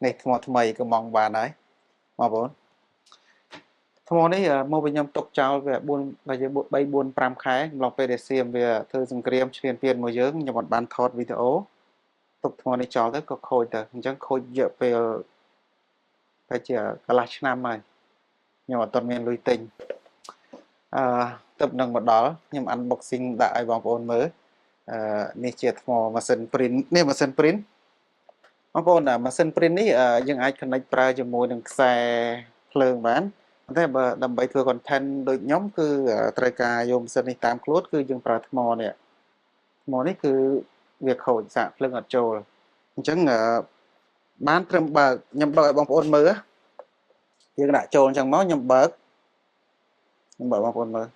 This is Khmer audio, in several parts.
នេះថ្មថ្មីកំងបានហើយបងប្អូនថ្មនេះមកវិញខ្ញុំទុកចោលវា4បើជា3 4 5ខែអំឡុងពេលដែលសៀមវាធ្វើសង្គ្រាមឈ្លានពានមកយើងខ្ញុំអត់បានថតវីដេអូទុកថ្មនេះចោលទៅក៏ខូចទៅអញ្ចឹងខូចរយៈពេលប្រហែលជាកន្លះឆ្នាំហើយខ្ញុំអត់ទាន់មានលុយទិញអឺទៅនឹងមកដល់ខ្ញុំ unboxing ដាក់ឲ្យបងប្អូនមើលអឺនេះជាថ្មម៉ាស៊ីន print នេះម៉ាស៊ីន print បងប្អូនម៉ាស៊ីន print នេះយើងអាច connect ប្រើជាមួយនឹងខ្សែភ្លើងបានប៉ុន្តែបើដើម្បីធ្វើ content ដូចខ្ញុំគឺត្រូវការយកម៉ាស៊ីននេះតាមខ្លួនគឺយើងប្រើថ្មនេះថ្មនេះគឺវាខូចសាកភ្លើងអត់ចូលអញ្ចឹងបានត្រឹមបើកខ្ញុំបើកឲ្យបងប្អូនមើលយើងដាក់ចូលអញ្ចឹងមកខ្ញុំបើកខ្ញុំបើកបងប្អូនមើល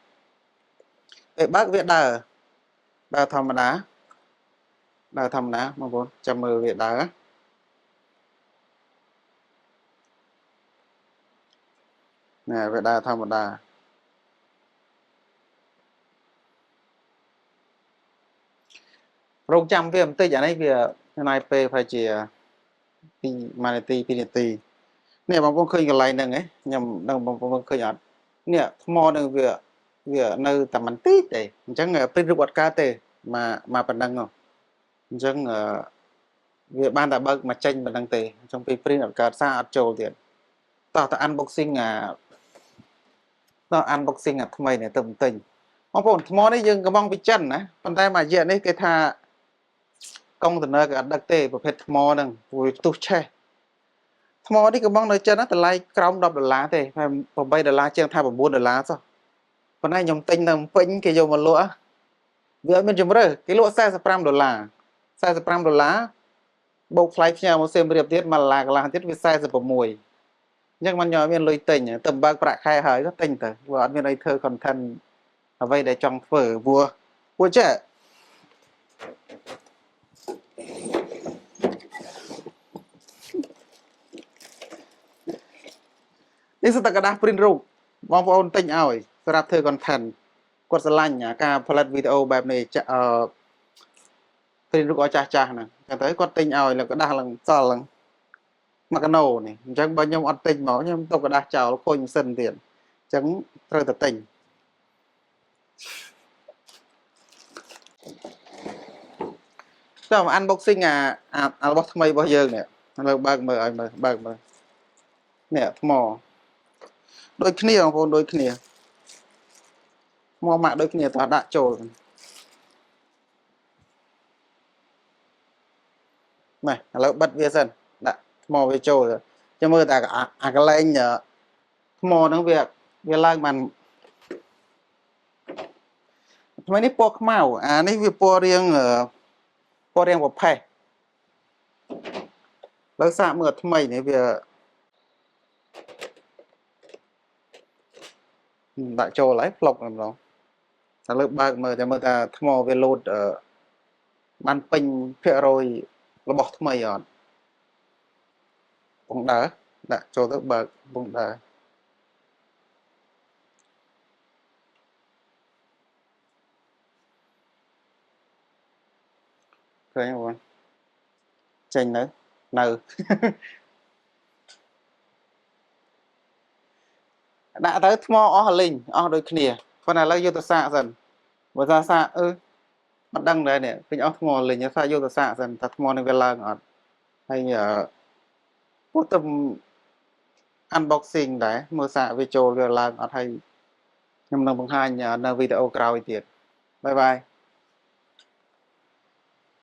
ពេលបើកវាដើរដើរធម្មតាដើរធម្មតាបងប្អូនចាំមើលវាដើរណែវាដើរធម្មតារងចាំវាបន្តិចអានេះវាចំណាយពេលប្រហែលជា2នាទី2នាទីនេះបងប្អូនឃើញកន្លែងហ្នឹងហ៎ខ្ញុំនឹងបងប្អូនឃើញអត់នេះថ្មនឹងវានៅតែបន្តិចទេអញ្ចឹងព្រិនរូបអត់កើតទេមកប៉ុណ្ណឹងអញ្ចឹងវាបានតែបើកមកចេញប៉ុណ្ណឹងទេអញ្ចឹងពេលព្រិនអត់កើតសារអត់ចូលទៀតតោះទៅ unboxing អាតោះ unboxing អាថ្មីនេះទៅបន្តិចបងប្អូនថ្មនេះយើងកំងពីចិនណាប៉ុន្តែមួយរយៈនេះគេថាកុងតឺន័រគេអត់ដឹកទេប្រភេទថ្មហ្នឹងព្រោះផ្ទុះឆេះថ្មនេះកំងនៅចិនណាតម្លៃក្រោម10ដុល្លារទេ8ដុល្លារជាងថា9ដុល្លារសោះប៉ុន្តែខ្ញុំទិញនៅពេញគេយកមកលក់វាអត់មានជម្រើសគេលក់45ដុល្លារ45ដុល្លារបូកថ្លៃផ្ញើមកសៀមរាបទៀត1ដុល្លារកន្លះទៀតវា46អញ្ចឹងមិនខ្ញុំអត់មានលុយទិញទៅបើកប្រាក់ខែហើយក៏ទិញទៅព្រោះអត់មានអីធ្វើ content អ្វីដែលចង់ធ្វើព្រោះចេះនេះសិតតែក្រដាស print រូបបងប្អូនទិញឲ្យសម្រាប់ធ្វើ content គាត់ស្រឡាញ់ការផលិតវីដេអូបែបនេះអឺ print រូបឲ្យចាស់ចាស់ហ្នឹងអញ្ចឹងទៅគាត់ទិញឲ្យលើក្រដាសឡើងសល់ឡើងមួយកណូនេះអញ្ចឹងបើខ្ញុំអត់ទិញមកខ្ញុំទុកក្រដាសចោលខូចម៉ាស៊ីនទៀតអញ្ចឹងត្រូវតែទិញតោះ unboxing អារបស់ថ្មីរបស់យើងនេះឥឡូវបើកមើលឲ្យមើលបើកមើលនេះថ្មដូចគ្នាបងប្អូនដូចគ្នាថ្មម៉ាក់ដូចគ្នាតោះដាក់ចូលណែឥឡូវបិទវាសិនដាក់ថ្មវាចូលចាំមើលតែអាកន្លែងថ្មហ្នឹងវាឡើងបានថ្មីនេះពណ៌ខ្មៅអានេះវាពណ៌រៀងប្រផេះលើសាកមើលថ្មីនេះវាដាក់ចូលហើយផ្លុកម្ដងតែលើបើកមើលតែមើលថាថ្មវាលោតបានពេញភាគរយរបស់ថ្មីអត់ពងដើរដាក់ចូលទៅបើកពងដើរឃើញបងចេញនៅដាក់ទៅថ្មអស់លីងអស់ដូចគ្នាប៉ុន្តែឥឡូវយកទៅសាកសិនបើថាសាកអឺមិនដឹងដែរនេះពេញអស់ថ្មលីងសាកយកទៅសាកសិនថាថ្មនឹងវាឡើងអត់ហើយពួកទៅ unboxing ដែរមើលសាកវាចូលវាឡើងអត់ហើយខ្ញុំនឹងបង្ហាញនៅវីដេអូក្រោយទៀតបាយបាយ។